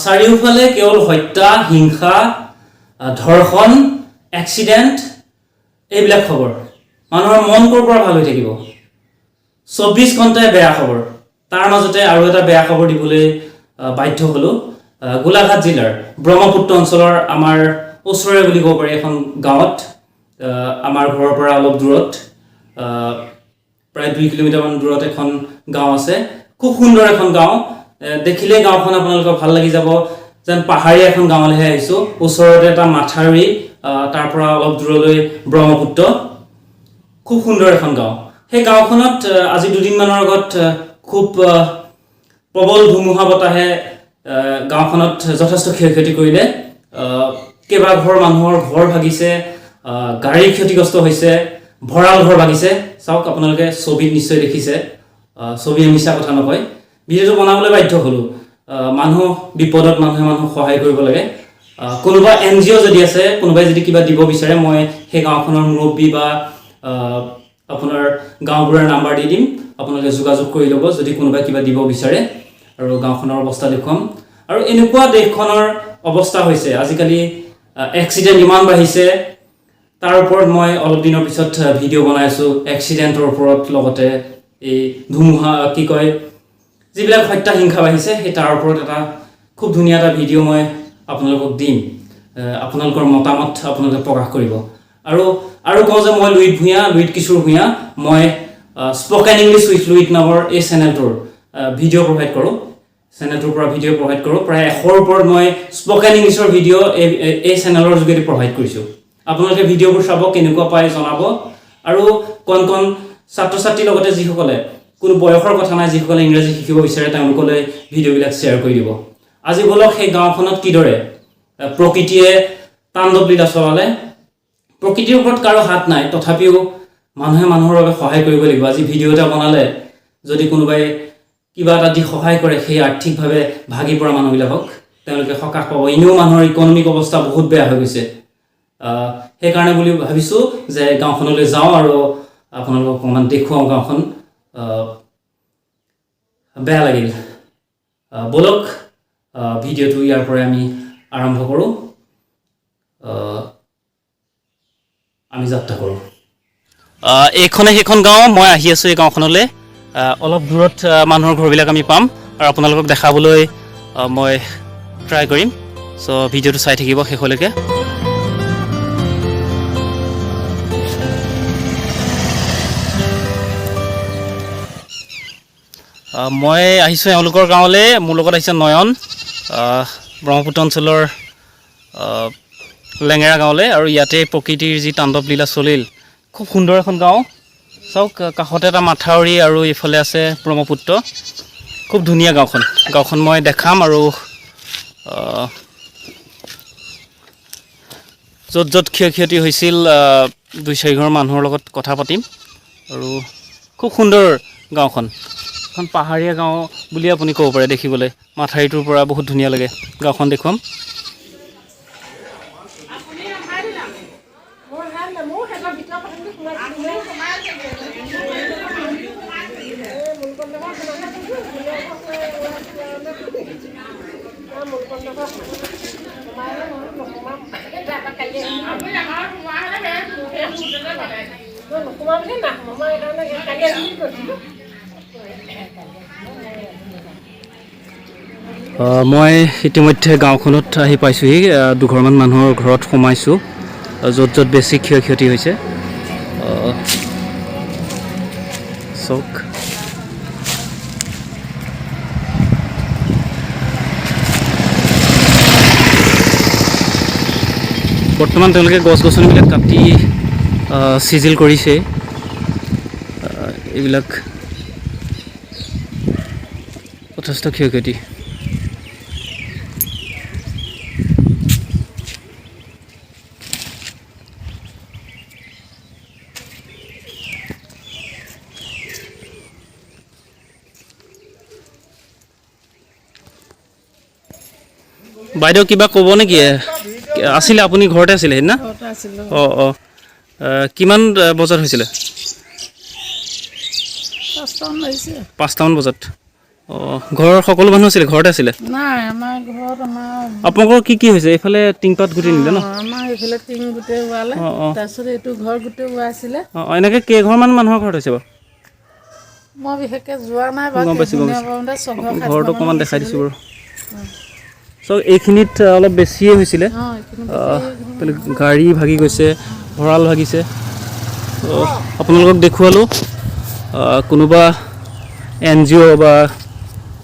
চাৰিওফালে কেৱল হত্যা, হিংসা, ধৰ্ষণ, এক্সিডেণ্ট, এইবিলাক খবৰ। মানুহৰ মন ক'ৰ পৰা ভাল হৈ থাকিব? 24 ঘণ্টাই বেয়া খবৰ। তাৰ মাজতে আৰু এটা বেয়া খবৰ দিবলৈ বাধ্য হ'লোঁ। গোলাঘাট জিলাৰ ব্ৰহ্মপুত্ৰ অঞ্চলৰ আমাৰ ওচৰৰে বুলি ক'ব পাৰি এখন গাঁৱত, আমাৰ ঘৰৰ পৰা অলপ দূৰত, প্ৰায় 2 কিলোমিটাৰমান দূৰত এখন গাঁও আছে। খুব সুন্দৰ এখন গাঁও। দেখিলেই গাঁওখন আপোনালোকৰ ভাল লাগি যাব, যেন পাহাৰীয়া এখন গাঁৱলৈহে আহিছোঁ। ওচৰতে এটা মাথাউৰি, তাৰ পৰা অলপ দূৰলৈ ব্ৰহ্মপুত্ৰ। খুব সুন্দৰ এখন গাঁও। সেই গাঁওখনত আজি দুদিনমানৰ আগত খুব প্ৰবল ধুমুহা বতাহে গাঁওখনত যথেষ্ট ক্ষয় ক্ষতি কৰিলে। কেইবাঘৰ মানুহৰ ঘৰ ভাগিছে, গাড়ী ক্ষতিগ্ৰস্ত হৈছে, ভঁৰাল ঘৰ ভাগিছে। চাওক, আপোনালোকে ছবিত নিশ্চয় দেখিছে। ছবিয়ে মিছা কথা নকয়। ভিডিঅ'টো বনাবলৈ বাধ্য হ'লোঁ। মানুহ বিপদত মানুহে মানুহক সহায় কৰিব লাগে। কোনোবা NGO যদি আছে, কোনোবাই যদি কিবা দিব বিচাৰে, মই সেই গাঁওখনৰ মুৰব্বী বা আপোনাৰ গাঁওবুঢ়াৰ নাম্বাৰ দি দিম, আপোনালোকে যোগাযোগ কৰি ল'ব যদি কোনোবাই কিবা দিব বিচাৰে। আৰু গাঁওখনৰ অৱস্থা দেখুৱাম। আৰু এনেকুৱা দেশখনৰ অৱস্থা হৈছে আজিকালি, এক্সিডেণ্ট ইমান বাঢ়িছে। তাৰ ওপৰত মই অলপ দিনৰ পিছত ভিডিঅ' বনাই আছোঁ এক্সিডেণ্টৰ ওপৰত, লগতে এই ধুমুহা কি কয় যিবিলাক হত্যা হিংসা বাঢ়িছে, সেই তাৰ ওপৰত এটা খুব ধুনীয়া এটা ভিডিঅ' মই আপোনালোকক দিম। আপোনালোকৰ মতামত আপোনালোকে প্ৰকাশ কৰিব। আৰু আৰু কওঁ যে মই লুইত ভূঞা, লুইত কিশোৰ ভূঞা, মই স্পকেন ইংলিছ উইথ লুইত নামৰ এই চেনেলটোৰ ভিডিঅ' প্ৰভাইড কৰোঁ। চেনেলটোৰ পৰা ভিডিঅ' প্ৰভাইড কৰোঁ। প্ৰায় 100ৰ ওপৰত মই স্পকেন ইংলিছৰ ভিডিঅ' এই চেনেলৰ যোগেদি প্ৰভাইড কৰিছোঁ। আপোনালোকে ভিডিঅ'বোৰ চাব, কেনেকুৱা পায় জনাব। আৰু কণ কণ ছাত্ৰ ছাত্ৰীৰ লগতে যিসকলে, কোনো বয়সৰ কথা নাই, যিসকলে ইংৰাজী শিকিব বিচাৰে তেওঁলোকলৈ ভিডিঅ'বিলাক শ্বেয়াৰ কৰি দিব। আজি ব'লক সেই গাঁওখনত কিদৰে প্ৰকৃতিয়ে তাণ্ডৱ লীলা চলালে। প্ৰকৃতিৰ ওপৰত কাৰো হাত নাই, তথাপিও মানুহে মানুহৰ বাবে সহায় কৰিব লাগিব। আজি ভিডিঅ' এটা বনালে যদি কোনোবাই কিবা এটা দি সহায় কৰে সেই আৰ্থিকভাৱে ভাগি পৰা মানুহবিলাকক, তেওঁলোকে সকাহ পাব। এনেও মানুহৰ ইকনমিক অৱস্থা বহুত বেয়া হৈ গৈছে। সেইকাৰণে বুলি ভাবিছোঁ যে গাঁওখনলৈ যাওঁ আৰু আপোনালোকক অকণমান দেখুৱাওঁ গাঁওখন। বেয়া লাগিল। ব'লক, ভিডিঅ'টো ইয়াৰ পৰাই আমি আৰম্ভ কৰোঁ। আমি যাত্ৰা কৰোঁ। এইখনে সেইখন গাঁও। মই আহি আছোঁ এই গাঁওখনলৈ। অলপ দূৰত মানুহৰ ঘৰবিলাক আমি পাম আৰু আপোনালোকক দেখাবলৈ মই ট্ৰাই কৰিম। চ' ভিডিঅ'টো চাই থাকিব শেষলৈকে। মই আহিছোঁ এওঁলোকৰ গাঁৱলৈ। মোৰ লগত আহিছে নয়ন, ব্ৰহ্মপুত্ৰ অঞ্চলৰ লেঙেৰা গাঁৱলৈ। আৰু ইয়াতে প্ৰকৃতিৰ যি তাণ্ডৱ লীলা চলিল, খুব সুন্দৰ এখন গাঁও। চাওক, কাষতে এটা মাথাউৰি আৰু এইফালে আছে ব্ৰহ্মপুত্ৰ। খুব ধুনীয়া গাঁওখন। গাঁওখন মই দেখাম আৰু য'ত য'ত ক্ষয় ক্ষতি হৈছিল, দুই চাৰিঘৰ মানুহৰ লগত কথা পাতিম। আৰু খুব সুন্দৰ গাঁওখন। এখন পাহাৰীয়া গাঁও বুলি আপুনি ক'ব পাৰে। দেখিবলৈ মাথাউৰিটোৰ পৰা বহুত ধুনীয়া লাগে। গাঁওখন দেখুৱাম। মই ইতিমধ্যে গাঁওখনত আহি পাইছোঁহি। দুঘৰমান মানুহৰ ঘৰত সোমাইছোঁ, য'ত য'ত বেছি ক্ষয় ক্ষতি হৈছে। চাওক, বৰ্তমান তেওঁলোকে গছ গছনিবিলাক কাটি চিজিল কৰিছে। এইবিলাক যথেষ্ট ক্ষয় ক্ষতি। বাইদেউ, কিবা ক'ব নেকি? আছিলে আপুনি ঘৰতে আছিলে সেইদিনা? অঁ অঁ কিমান বজাত হৈছিলে? 5টামান বজাত। অঁ, ঘৰৰ সকলো মানুহ আছিলে, ঘৰতে আছিলে? নাই, আমাৰ ঘৰত আমাৰ আপোনালোকৰ কি কি হৈছে? এইফালে টিংপাত গুটি নিলে ন? অ, আমাৰ এইফালে টিং গোটেই ওৱালে। অঁ অঁ তাৰপিছত এইটো ঘৰ গোটেই ওৱাইছিলে। অঁ অঁ, এনেকৈ কেইঘৰমান মানুহৰ ঘৰত হৈছে বাৰু? মই বিশেষকৈ যোৱা নাই বাৰু। গম পাইছোঁ, গম কেইঘৰীয়া পাওঁতে ছঘৰ সাত ঘৰটো ঘৰমান অকণমান দেখাই দিছোঁ হৈছিলে। বাৰু। চ' এইখিনিত অলপ বেছিয়ে হৈছিলে। অঁ, এইখিনি এইফালে গাড়ী ভাগি গৈছে, ভঁৰাল ভাগিছে। ত' আপোনালোকক দেখুৱালোঁ। কোনোবা এন জি অ' বা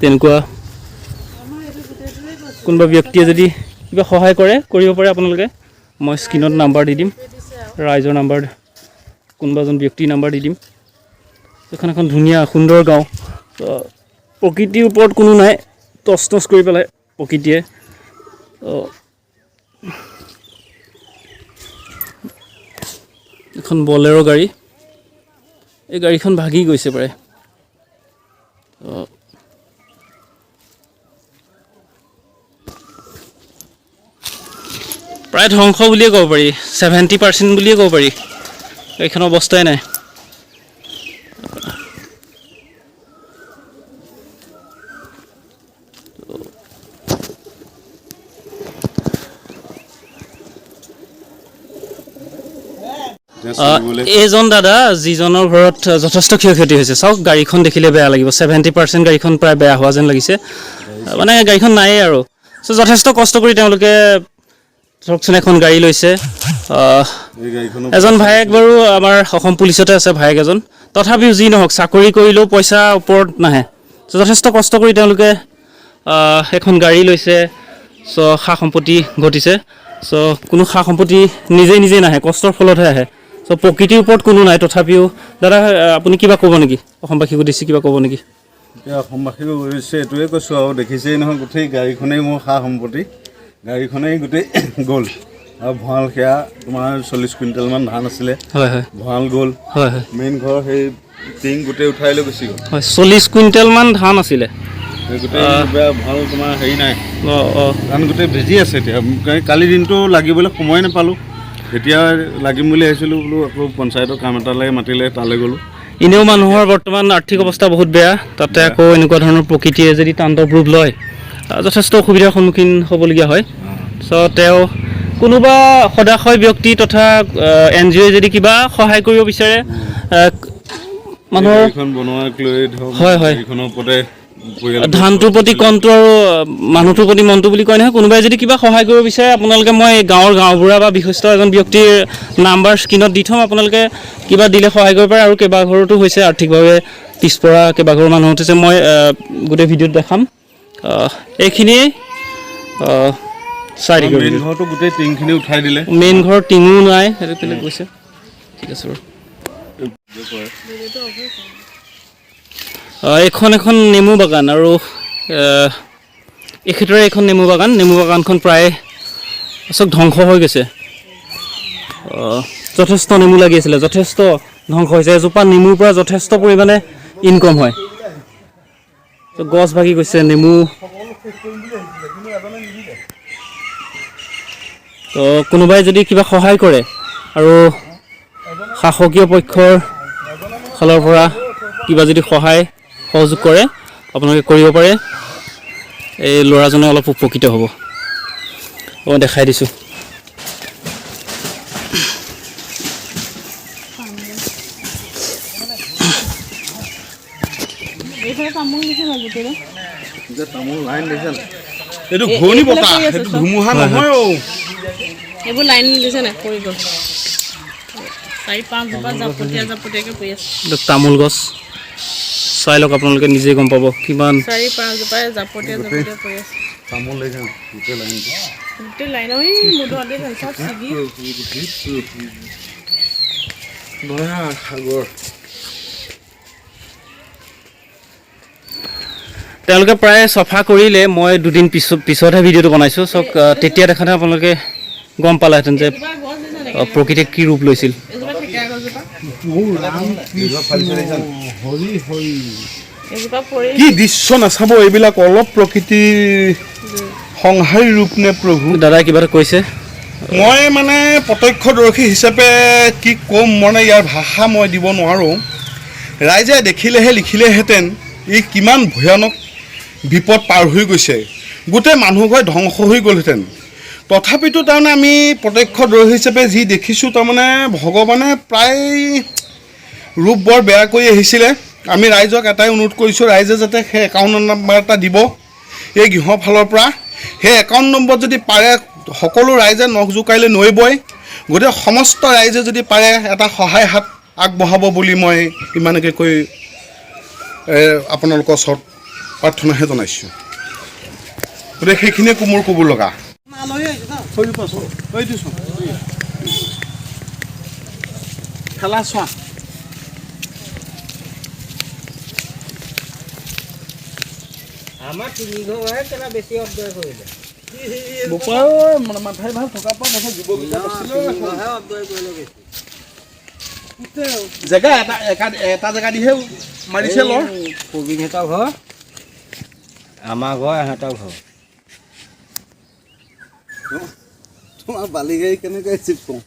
তেনেকুৱা কোনোবা ব্যক্তিয়ে যদি কিবা সহায় কৰে, কৰিব পাৰে আপোনালোকে। মই স্ক্ৰীণত নাম্বাৰ দি দিম, ৰাইজৰ নাম্বাৰ, কোনোবা এজন ব্যক্তিৰ নাম্বাৰ দি দিম। এইখন এখন ধুনীয়া সুন্দৰ গাঁও। ত' প্ৰকৃতিৰ ওপৰত কোনো নাই, টচ টচ কৰি পেলাই প্ৰকৃতিয়ে। ত' এখন বলেৰ' গাড়ী, এই গাড়ীখন ভাগি গৈছে প্ৰায়। ত' প্ৰায় ধ্বংস বুলিয়ে ক'ব পাৰি, 70% বুলিয়ে ক'ব পাৰি। গাড়ীখনৰ অৱস্থাই নাই। এইজন দাদা, যিজনৰ ঘৰত যথেষ্ট ক্ষয় ক্ষতি হৈছে, চাওক গাড়ীখন দেখিলে বেয়া লাগিব। 70% গাড়ীখন প্ৰায় বেয়া হোৱা যেন লাগিছে, মানে গাড়ীখন নায়েই আৰু। চ' যথেষ্ট কষ্ট কৰি তেওঁলোকে ধৰকচোন এখন গাড়ী লৈছে। এই গাড়ীখনো এজন ভায়েক বাৰু আমাৰ অসম পুলিচতে আছে ভায়েক এজন, তথাপিও যি নহওক চাকৰি কৰিলেও পইচা ওপৰত নাহে। চ' যথেষ্ট কষ্ট কৰি তেওঁলোকে এখন গাড়ী লৈছে। চ' সা সম্পত্তি ঘটিছে। চ' কোনো সা সম্পত্তি নিজে নিজে নাহে, কষ্টৰ ফলতহে আহে। চ' প্ৰকৃতিৰ ওপৰত কোনো নাই। তথাপিও দাদা, আপুনি কিবা ক'ব নেকি? অসমবাসীক উদ্দেশ্যি কিবা ক'ব নেকি? এতিয়া অসমবাসীক উদ্দেশ্যে এইটোৱে কৈছোঁ আৰু, দেখিছেই নহয় গোটেই গাড়ীখনেই মোৰ সা সম্পত্তি, গাড়ীখনেই গোটেই গ'ল। আৰু ভঁৰাল সেয়া তোমাৰ 40 কুইণ্টেলমান ধান আছিলে। হয় হয়। ভঁৰাল গ'ল। হয় হয়। মেইন ঘৰ সেই টিং গোটেই উঠাই লৈ গুচি গ'ল। হয়, 40 কুইণ্টেলমান ধান আছিলে। সেই গোটেই বেয়া ভঁৰাল তোমাৰ হেৰি নাই। অঁ অঁ। ধান গোটেই ভিজি আছে এতিয়া। কালি দিনটো লাগিবলৈ সময় নাপালোঁ, এতিয়া লাগিম বুলি আহিছিলোঁ বোলো, আকৌ পঞ্চায়তৰ কাম এটা লাগে মাতিলে, তালৈ গ'লোঁ। এনেও মানুহৰ বৰ্তমান আৰ্থিক অৱস্থা বহুত বেয়া, তাতে আকৌ এনেকুৱা ধৰণৰ প্ৰকৃতিয়ে যদি তাণ্ডৱ ৰূপ লয়, যথেষ্ট অসুবিধাৰ সন্মুখীন হ'বলগীয়া হয়। চ' তেওঁ কোনোবা সদাশয় ব্যক্তি তথা এন জি অ'ই যদি কিবা সহায় কৰিব বিচাৰে, মানুহৰ গাড়ীখন বনোৱাক লৈ ধৰক, হয়, হয়। গাড়ীখনৰ ওপৰতে পৰিয়ালটো ধানটোৰ প্ৰতি কণটো আৰু মানুহটোৰ প্ৰতি মনটো বুলি কয় নহয়, কোনোবাই যদি কিবা সহায় কৰিব বিচাৰে আপোনালোকে, মই গাঁৱৰ গাঁওবুঢ়া বা বিশিষ্ট এজন ব্যক্তিৰ নাম্বাৰ স্ক্ৰীণত দি থ'ম, আপোনালোকে কিবা দিলে সহায় কৰিব পাৰে। আৰু কেইবাঘৰতো হৈছে আৰ্থিকভাৱে পিছপৰা কেইবাঘৰ মানুহ হৈছে, মই গোটেই ভিডিঅ'ত দেখাম। এইখিনিয়েই, চাই থাকিব। মেইন ঘৰটো গোটেই টিংখিনি উঠাই দিলে। মেইন ঘৰ টিঙো নাই, সেইটো কেলৈ গৈছে। ঠিক আছে বাৰু। এইখন এখন নেমু বাগান আৰু এখেতৰে এখন নেমু বাগান। নেমু বাগানখন প্ৰায় চব ধ্বংস হৈ গৈছে। যথেষ্ট নেমু লাগি আছিলে, যথেষ্ট ধ্বংস হৈছে। এজোপা নেমুৰ পৰা যথেষ্ট পৰিমাণে ইনকম হয়। ত' গছ ভাগি গৈছে নেমু। তো কোনোবাই যদি কিবা সহায় কৰে আৰু শাসকীয় পক্ষৰ ফালৰ পৰা কিবা যদি সহায় সহযোগ কৰে, আপোনালোকে কৰিব পাৰে। এই ল'ৰাজনে অলপ উপকৃত হ'ব। মই দেখাই দিছোঁ। এইফালে তামোল দিছে না গোটেই? তামোল লাইন দেখিছা নাই? এইটো ঘূৰ্ণী বতাহ, সেইটো ধুমুহা নহয় অ'। এইবোৰ লাইন দিছে নাই পৰি গ'ল। চাৰি পাঁচজোপা জাপতীয়া জাপতীয়াকৈ পৰি আছে। এইটো তামোল গছ, চাই লওক আপোনালোকে নিজে গম পাব কিমান। চাৰি পাঁচজোপাই জাপতীয়া জাপতীয়া পৰি আছে। তামোল দেখিছা নাই? গোটেই লাইনটো। গোটেই লাইনৰ এই মধুআলি চব ছিগি। দয়া সাগৰ। তেওঁলোকে প্ৰায় চফা কৰিলে। মই দুদিন পিছতহে ভিডিঅ'টো বনাইছোঁ। চব তেতিয়া দেখাতে আপোনালোকে গম পালেহেঁতেন যে এজোপা গছ দিছে নেকি? প্ৰকৃতিয়ে কি ৰূপ লৈছিল। এজোপা থেকেৰা গছজোপা। এজোপা পৰি কি দৃশ্য নাচাব এইবিলাক, অলপ প্ৰকৃতিৰ সংহাৰী ৰূপ নে প্ৰভু। দাদাই কিবা এটা কৈছে। মই মানে প্ৰত্যক্ষদৰ্শী হিচাপে কি ক'ম, মানে ইয়াৰ ভাষা মই দিব নোৱাৰোঁ। ৰাইজে দেখিলেহে লিখিলেহেঁতেন ই কিমান ভয়ানক বিপদ পাৰ হৈ গৈছে। গোটেই মানুহ ঘৰ ধ্বংস হৈ গ'লহেঁতেন। তথাপিতো তাৰমানে আমি প্ৰত্যক্ষদৰ্শী হিচাপে যি দেখিছোঁ, তাৰমানে ভগৱানে প্ৰায় ৰূপ বৰ বেয়া কৰি আহিছিলে। আমি ৰাইজক এটাই অনুৰোধ কৰিছোঁ, ৰাইজে যাতে সেই একাউণ্ট নম্বৰ এটা দিব এই গৃহৰ ফালৰ পৰা। সেই একাউণ্ট নম্বৰত যদি পাৰে, সকলো ৰাইজে নখ জোকাৰিলে নৈ বয়। গতিকে সমস্ত ৰাইজে যদি পাৰে এটা সহায় হাত আগবঢ়াব বুলি মই ইমানকে কৈ আপোনালোকৰ ওচৰত প্ৰাৰ্থনাহে জনাইছোঁ। গতিকে সেইখিনিয়ে মোৰ ক'ব লগা। খেলা চোৱা। আমাৰ তিনি ঘৰহে কেলা বেছি অপব্যয় কৰিলে। মাথাই ভাল থকা পৰা যুৱককেইটা। ঘৰহে অপব্যয় কৰিলে বেছি। জেগা এটা এটা জেগা দিহে মাৰিছে লৰ। প্ৰবীণহঁতৰ ঘৰ, আমাৰ ঘৰ, ইহঁতৰ ঘৰ। তোমাৰ বালি গাড়ী কেনেকৈ চিপ কৰোঁ?